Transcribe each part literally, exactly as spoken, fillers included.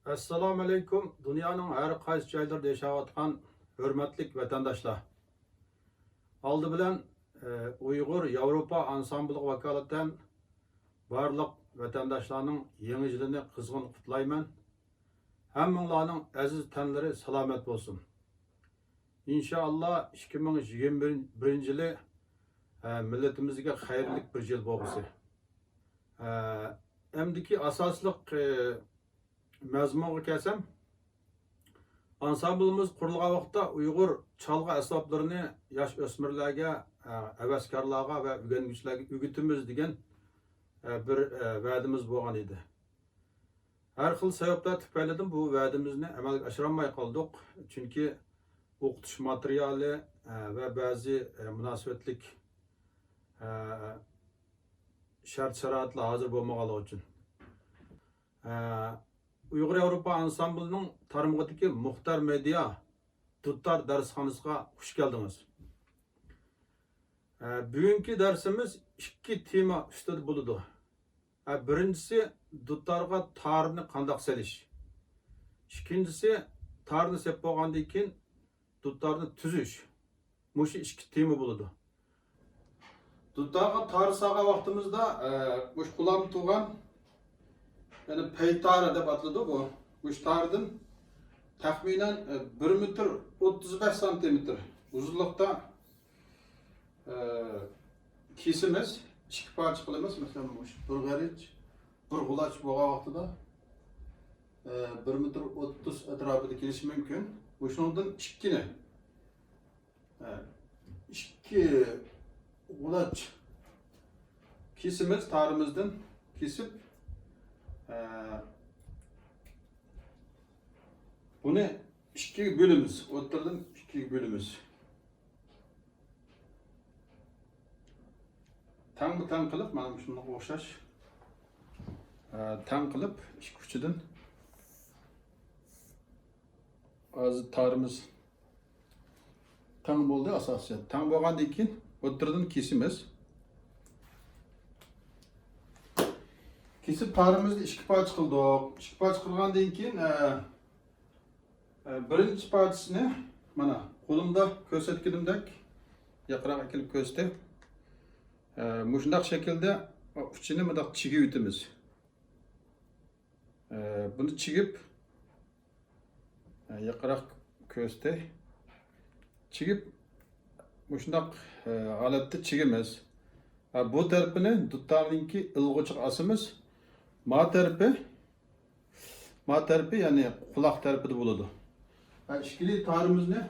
ئەسسالامۇئەلەيكۇم، دۇنيانىڭ ھەر قايسى جايلىرىدا ياشاۋاتقان ھۆرمەتلىك ۋەتەنداشلار. ئالدى بىلەن، ئە، ئۇيغۇر ياۋروپا ئانسامبلىغا ۋاكالىتەن بارلىق ۋەتەنداشلارنىڭ يېڭى يىلىنى قىزغىن قۇتلايمەن. ھەممىڭلارنىڭ ئەزىز تەنلىرى سالامەت بولسۇن. ئىنشائاللا، ئىككى مىڭ يىگىرمە بىرىنچى يىلى، ئە، مىللىتىمىزگە خەيرلىك بىر يىل بولغۇسى. ئە، ئەمدىكى ئاساسلىق، ئە، مەزمۇنغا كەلسەم، ئانسامبلىمىز قۇرۇلغان ۋاقىتتا ئۇيغۇر چالغۇ ئەسۋابلىرىنى ياش ئۆسمۈرلەرگە، ئە، ھەۋەسكارلارغا ۋە ئۆگەنگۈچىلەرگە ئۆگىتىمىز دېگەن، ئە، بىر، ئە، ۋەدىمىز بولغان ئىدى. ھەر خىل سەۋەبلەر تۈپەيلىدىن بۇ ۋەدىمىزنى ئەمەلگە ئاشۇرالماي قالدۇق. چۈنكى ئوقۇتۇش ماتېرىيالى، ئە، ۋە بەزى، ئە، مۇناسىۋەتلىك، ئە، شەرت-شارائىتلار ھازىر بولمىغانلىقى ئۈچۈن. ئە، ئۇيغۇر ياۋروپا ئانسامبلىنىڭ تارمىقىدىكى مۇختار مېدىيا دۇتار دەرسخانىسىغا خۇش كەلدىڭىز. ئە، بۈگۈنكى دەرسىمىز ئىككى تېما ئۈستىدە بولىدۇ. ئە، بىرىنچىسى، دۇتارغا تارنى قانداق سېلىش. ئىككىنچىسى، تارنى سېلىپ بولغاندىن كېيىن دۇتارنى تۈزۈش. مۇشۇ ئىككى تېما بولىدۇ. دۇتارغا تار سالغان ۋاقتىمىزدا، ئە، مۇشۇ قولۇمدا تۇرغان، يەنى پەي تارى دەپ ئاتىلىدۇ بۇ. مۇشۇ تاردىن تەخمىنەن، ئە، بىر مېتىر ئوتتۇز بەش سانتىمېتىر ئۇزۇنلۇقتا، ئە، كېسىمىز، ئىككى پارچە قىلىمىز. مەسىلەن، مۇشۇ بىر غېرىچ، بىر غۇلاچ بولغان ۋاقتىدا، ئە، بىر مېتىر ئوتتۇز ئەتراپىدا كېلىشى مۇمكىن. مۇشۇنىڭدىن ئىككىنى، ئىككى غۇلاچ كېسىمىز، تارىمىزدىن كېسىپ، بۇنى ئىككىگە بۆلىمىز، ئوتتۇرىدىن ئىككىگە بۆلىمىز. تەڭمۇ تەڭ قىلىپ، مانا شۇنىڭغا ئوخشاش، تەڭ قىلىپ، ئىككى ئۇچىدىن ھازىر تارىمىز تەڭ بولدى ئاساسەن. تەڭ بولغاندىن كېيىن ئوتتۇرىدىن كېسىمىز. كېسىپ تارىمىزنى ئىككى پارچە قىلدۇق. ئىككى پارچە قىلغاندىن كېيىن، ئە، ئە، بىرىنچى پارچىسىنى مانا قولۇمدا كۆرسەتكىنىمدەك ياقراق ئەكېلىپ كۆرسىتەي. ئە، مۇشۇنداق شەكىلدە ئۇچىنى مۇنداق چىگىۋېتىمىز. ئە، بۇنى چىگىپ، ئە، ياقراق كۆرسىتەي. چىگىپ، مۇشۇنداق، ئە، ھالەتتە چىگىمىز. ئە، بۇ تەرىپىنى دۇتارنىڭكى ئىلغۇچىغا ئاسىمىز. ما تەرىپى، ما تەرىپى، يەنى قۇلاق تەرىپىدە بولىدۇ. ئە، ئىككىلى تارىمىزنى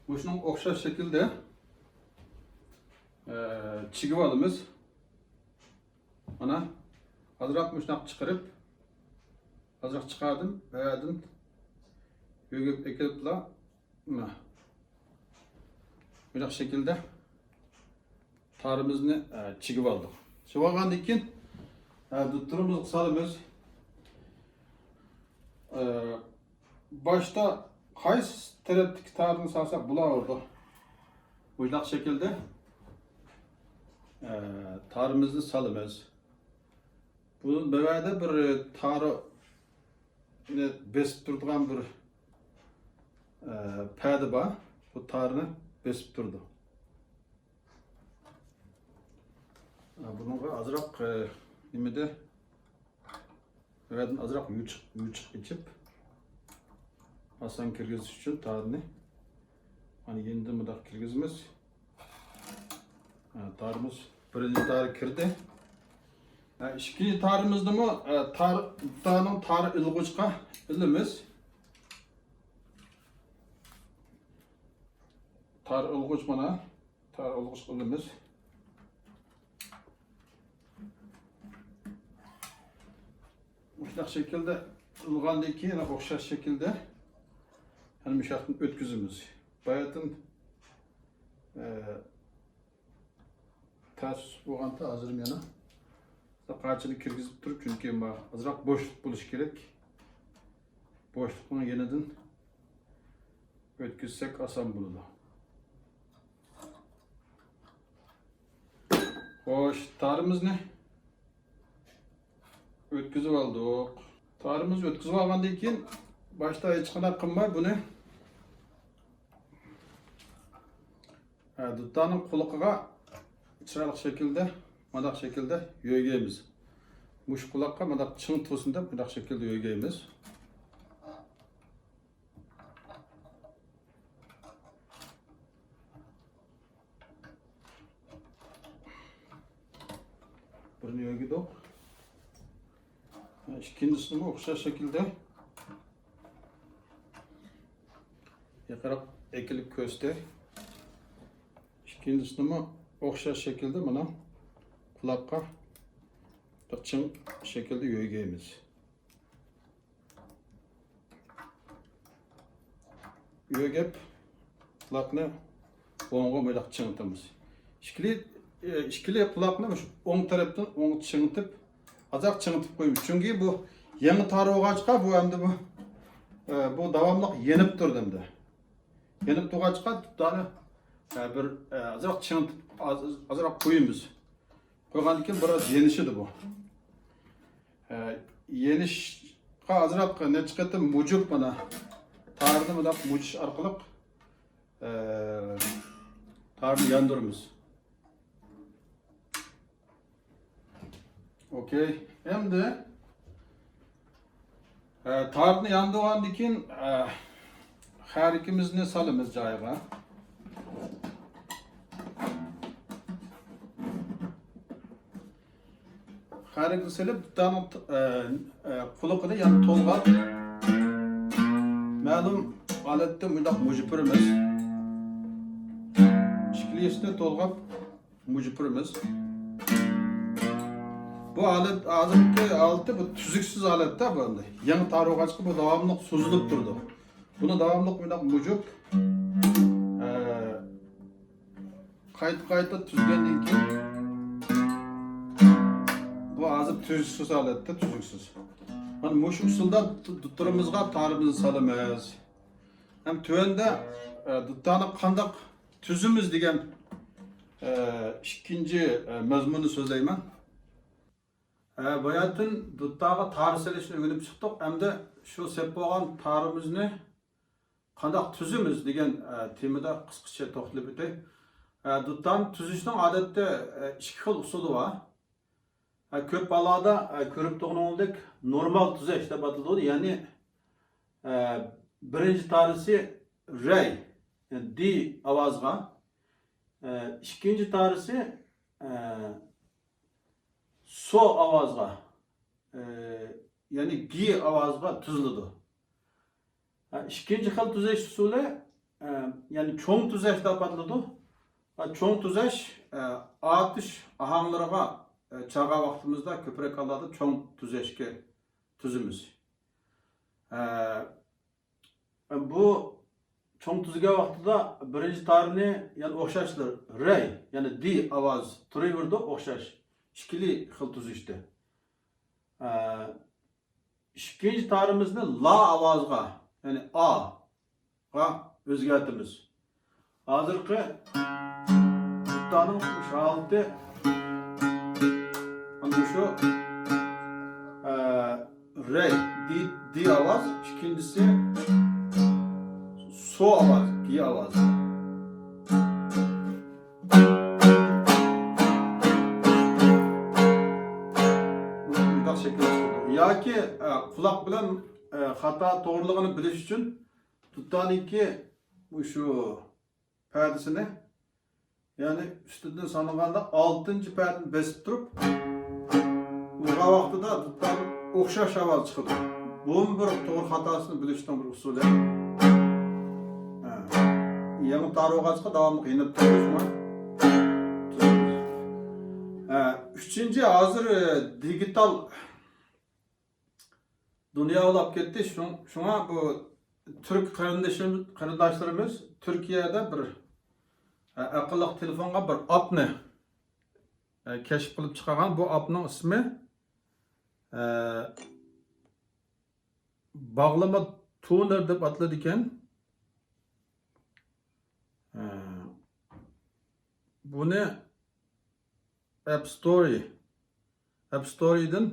مۇشۇنىڭغا ئوخشاش شەكىلدە، ئە، چىگىۋالىمىز. مانا، ئازراق مۇشۇنداق چىقىرىپ، ئازراق چىقاردىم، بەدىن يۆگەپ ئەكېلىپلا، مانا، مۇنداق شەكىلدە تارىمىزنى، ئە، چىگىۋالدۇق. چىگىۋالغاندىن كېيىن، ئە، دۇتتۇرىمىزغا سالىمىز. ئە، باشتا قايسى تەرەپتىكى تارنى سالساق بولاۋېرىدۇ. مۇشۇنداق شەكىلدە، ئە، تارىمىزنى سالىمىز. بۇ بەۋەدە بىر تارنى بېسىپ تۇرىدىغان بىر، ئە، پەدە بار. بۇ تارنى بېسىپ تۇرىدۇ. ئە، بۇنىڭغا ئازراق، ئە، نېمىدە بۇ يەردىن ئازراق يوچۇق، يوچۇق ئېچىپ، ئاسان كىرگۈزۈش ئۈچۈن تارنى. مانا يېنىدىن مۇنداق كىرگۈزىمىز. ھە، تارىمىز، بىرىنچى تارى كىردى. ھە، ئىككىنچى تارىمىزنىمۇ، ھە، تار، تارنىڭ تار ئىلغۇچقا ئىلىمىز. تار ئىلغۇچ مانا. تار ئالغۇچ قىلىمىز. مۇشۇنداق شەكىلدە ئىلغاندىن كېيىن يەنە ئوخشاش شەكىلدە يەنە مۇشۇياقتىن ئۆتكۈزىمىز. باياتىن، ئە، تەس بولغاندا ھازىرمۇ يەنە قاچىنى كىرگۈزۈپ تۇرۇپ، چۈنكى ما-، ئازراق بوشلۇق بولۇشى كېرەك. بوشلۇقنىڭ يېنىدىن ئۆتكۈزسەك ئاسان بولىدۇ. خوش، تارىمىزنى ئۆتكۈزۈپ ئالدۇق. تارىمىزنى ئۆتكۈزۈپ ئالغاندىن كېيىن، باشتا ھېچقانداق قىلماي بۇنى، ھە، دۇتارنىڭ قۇلىقىغا چىرايلىق شەكىلدە، مۇنداق شەكىلدە يۆگەيمىز. مۇشۇ قۇلاققا مۇنداق چىڭ تۇرسۇن دەپ مۇنداق شەكىلدە يۆگەيمىز. بىرنى يۆگىدۇق. ئىككىنچىسىنىمۇ ئوخشاش شەكىلدە يېقىراق ئەكېلىپ كۆرسىتەي. ئىككىنچىسىنىمۇ ئوخشاش شەكىلدە مانا قۇلاققا چىڭ شەكىلدە يۆگەيمىز. يۆگەپ، قۇلاقنى ئوڭغا مۇنداق چىڭىتىمىز. ئىككىلى، ئىككىلى قۇلاقنى مۇشۇ ئوڭ تەرەپتىن ئوڭغا چىڭىتىپ، ئازراق چىڭىتىپ قويىمىز. چۈنكى بۇ يېڭى تار بولغاچقا، بۇ ئەمدى بۇ، بۇ داۋاملىق يېنىپ تۇرىدۇ ئەمدى. يېنىپ تۇرغاچقا، دۇتارنى بىر ئازراق چىڭىتىپ، ئاز-، ئازراق قويىمىز. قويغاندىن كېيىن بىراز يېنىشىدۇ بۇ. ئە، يېنىشقا ئازراق نەچچە قېتىم مۇجۇپ مانا. تارنى مۇنداق مۇجۇش ئارقىلىق، ئە، تارنى ياندۇرىمىز. ئوكەي. ئەمدى ئە، تارنى ياندۇرغاندىن كېيىن، ئە، خەرىكىمىزنى سالىمىز جايىغا. خەرىكنى سېلىپ، دۇتارنىڭ، ئە، ئە، قۇلىقىنى يەنە تولغاپ، مەلۇم ھالەتتە مۇنداق مۇجۇپ بېرىمىز. ئىككىلىسىنى تولغاپ، مۇجۇپ بېرىمىز. بۇ ھالەت، ھازىرقى ھالىتى بۇ تۈزۈكسىز ھالەتتە بۇ ئەمدى. يېڭى تار بولغاچقا بۇ داۋاملىق سوزۇلۇپ تۇرىدۇ. بۇنى داۋاملىق مۇنداق مۇجۇپ، ئە، قايتا-قايتا تۈزگەندىن كېيىن بۇ ھازىر تۈزۈكسىز ھالەتتە، تۈزۈكسىز. مانا مۇشۇ ئۇسۇلدا دۇ-، دۇتىرىمىزغا تارىمىزنى سالىمىز. ھەم تۆۋەندە، ئە، دۇتارنى قانداق تۈزىمىز دېگەن، ئە، ئىككىنچى، ئە، مەزمۇننى سۆزلەيمەن. ئە، باياتىن دۇتارغا تار سېلىشنى ئۆگىنىپ چىقتۇق. ئەمدى شۇ سېپ بولغان تارىمىزنى قانداق تۈزىمىز دېگەن، ئە، تېمىدا قىسقىچە توختىلىپ ئۆتەي. ئە، دۇتارنى تۈزۈشنىڭ ئادەتتە، ئە، ئىككى خىل ئۇسۇلى بار. ئە، كۆپ ھاللاردا، ئە، كۆرۈپ تۇرغىنىڭىزدەك نورمال تۈزەش دەپ ئاتىلىدۇ. يەنى، ئە، بىرىنچى تارىسى رەي، يەنى دى ئاۋازغا، ئە، ئىككىنچى تارىسى، ئە، سو ئاۋازغا، ئە، يەنى گى ئاۋازغا تۈزۈلىدۇ. ھە، ئىككىنچى خىل تۈزەش ئۇسۇلى، ئە، يەنى چوڭ تۈزەش دەپ ئاتىلىدۇ. ھە، چوڭ تۈزەش، ئە، ئاتۇش ئاھاڭلىرىغا، ئە، چالغان ۋاقتىمىزدا كۆپرەك ھاللاردا چوڭ تۈزەشكە تۈزىمىز. ئە، بۇ چوڭ تۈزگەن ۋاقتىدا بىرىنچى تارنى يەنە ئوخشاشلا رەي، يەنى دى ئاۋاز تۇرۇۋېرىدۇ ئوخشاش ئىككىلى خىل تۈزۈشتە. ئە، ئىككىنچى تارىمىزنى لا ئاۋازغا، يەنى ئا غا ئۆزگەرتىمىز. ھازىرقى دۇتارنىڭ مۇشۇ ھالىتى، مۇشۇ، ئە، رەي، دى، دى ئاۋاز، ئىككىنچىسى سو ئاۋاز، گى ئاۋاز. مۇنداق شەكىلدە چىقىدۇ. ياكى، ئە، قۇلاق بىلەن، ئە، خاتا توغرىلىقىنى بىلىش ئۈچۈن دۇتارنىڭكى مۇشۇ پەدىسىنى، يەنى ئۈستىدىن سانىغاندا ئالتىنچى پەدىنى بېسىپ تۇرۇپ، ئۇرغان ۋاقتىدا دۇتار ئوخشاش ئاۋاز چىقىدۇ. بۇمۇ بىر توغرا خاتاسىنى بىلىشنىڭ بىر ئۇسۇلى. ھە. يېڭى تار بولغاچقا داۋاملىق يېنىپ تۇرىدۇ شۇڭا. ھە، ئۈچىنچى، ھازىر، ئە، دىگىتال دۇنيا ئۇلاپ كەتتى. شۇڭ-، شۇڭا بۇ تۈرك قېرىندىشىم-، قېرىنداشلىرىمىز تۈركىيەدە بىر، ئە، ئەقىللىق تېلېفونغا بىر ئاپنى، ئە، كەشىپ قىلىپ چىقارغان. بۇ ئاپنىڭ ئىسمى، ئە، باغلىما تونېر دەپ ئاتىلىدىكەن. ئە، بۇنى ئەپ ستورى، ئەپ ستورىدىن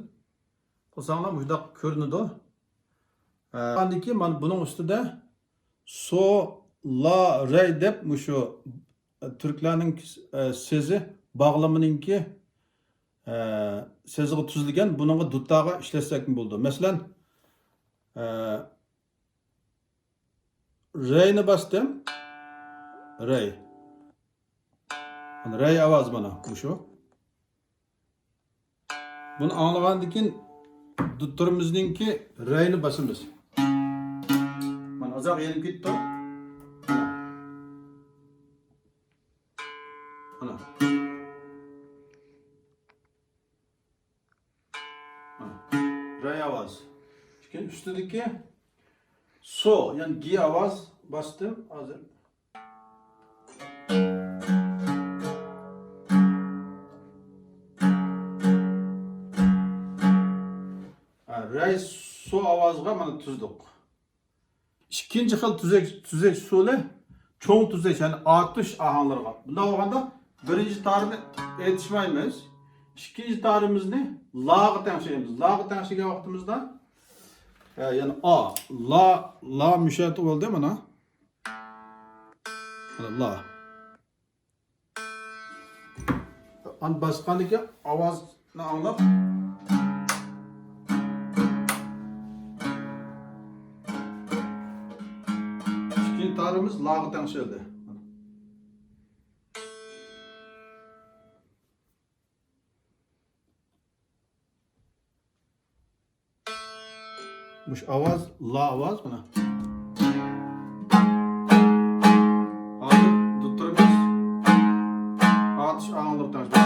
قىلساڭلار مۇشۇنداق كۆرۈنىدۇ. ئە، ئاندىن كېيىن مانا بۇنىڭ ئۈستىدە سو، لا، رەي دەپ مۇشۇ تۈركلەرنىڭ، ئە، سېزى باغلىمىنىڭكى، ئە، سېزىغا تۈزۈلگەن، بۇنىڭغا دۇتاغا ئىشلەتسەكمۇ بولىدۇ. مەسىلەن، ئە، رەينى باستىم. رەي. مانا رەي ئاۋازى مانا مۇشۇ. بۇنى ئاڭلىغاندىن كېيىن دۇتتۇرىمىزنىڭكى رەينى باسىمىز. مانا ئازراق يېنىپ كېتىپتۇ. مانا. رەي ئاۋاز. كېيىن ئۈستىدىكى سو، يەنى گى ئاۋاز باستىم ھازىر. ھە، رەي سو ئاۋازغا مانا تۈزدۇق. ئىككىنچى خىل تۈزەش، تۈزەش ئۇسۇلى چوڭ تۈزەش، يەنى ئاتۇش ئاھاڭلىرىغا. بۇنداق بولغاندا بىرىنچى تارنى ئېيتىشمايمىز. ئىككىنچى تارىمىزنى لاغا تەڭشەيمىز. لاغا تەڭشىگەن ۋاقتىمىزدا، ھە، يەنى ئا، لا، لا مۇشۇ يەردە بولدى مانا. مانا لا. ئان باسقاندىكىن ئاۋازنى ئاڭلاپ، ئىككىنچى تارىمىز لاغا تەڭشەلدى. مۇشۇ ئاۋاز، لا ئاۋاز مانا. ھازىر دۇتتۇرىمىز ئاتۇش ئاھاڭلىرى تەڭشەيمىز.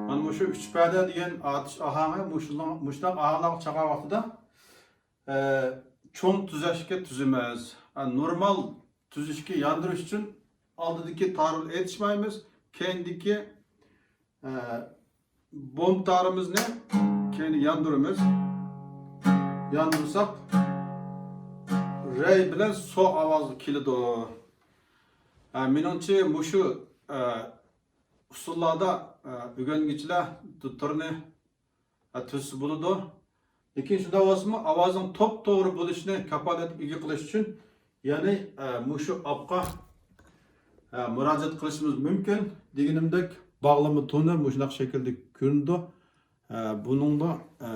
مانا مۇشۇ ئۈچ پەدە دېگەن ئاتۇش ئاھاڭى مۇشۇنىڭ، مۇشۇنداق ئاھاڭلارغا چالغان ۋاقتىدا ئە، چوڭ تۈزەشكە تۈزىمىز. ئە، نورمال تۈزۈشكە ياندۇرۇش ئۈچۈن ئالدىدىكى تارنى ئېيتىشمايمىز، كەينىدىكى، ئە، بوم تارىمىزنى كەينى ياندۇرىمىز. ياندۇرساق، رەي بىلەن سو ئاۋازى كېلىدۇ. ئە، مېنىڭچە مۇشۇ، ئە، ئۇسۇللاردا، ئە، ئۆگەنگۈچىلەر دۇتتۇرنى ھە، تۈزسە بولىدۇ. لېكىن شۇنداق بولسىمۇ، ئاۋازنىڭ توپتوغرا بولۇشىنى كاپالەتكە ئىگە قىلىش ئۈچۈن، يەنى، ئە، مۇشۇ ئاپقا، ئە، مۇراجىئەت قىلىشىمىز مۇمكىن. دېگىنىمدەك، باغلىما تونى مۇشۇنداق شەكىلدە كۆرۈنىدۇ. ئە، بۇنىڭدا، ئە،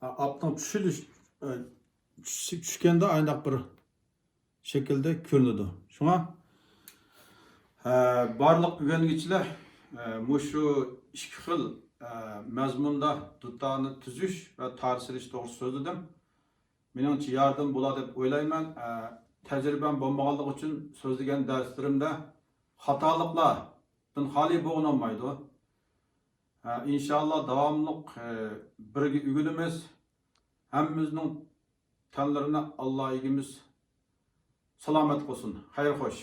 ئاپنىڭ چۈشۈلۈش، ئە، چۈش-، چۈشكەندە ئاينداق بىر شەكىلدە كۆرۈنىدۇ. شۇڭا، ئە، بارلىق ئۆگەنگۈچىلەر، ئە، مۇشۇ ئىككى خىل، ئە، مەزمۇندا دۇتارنى تۈزۈش ۋە تار سېلىش توغرىسىدا سۆزلىدىم. مېنىڭچە ياردىمى بولار دەپ ئويلايمەن. ئە، تەجرىبەم بولمىغانلىقى ئۈچۈن سۆزلىگەن دەرسلىرىمدە خاتالىقلاردىن خالىي بولغىلى بولمايدۇ. ئە، ئىنشاللا داۋاملىق، ئە، بىرگە ئۆگىنىمىز. ھەممىمىزنىڭ تەنلىرىنى ئاللا ئىگىمىز سالامەت قىلسۇن. خەير خوش.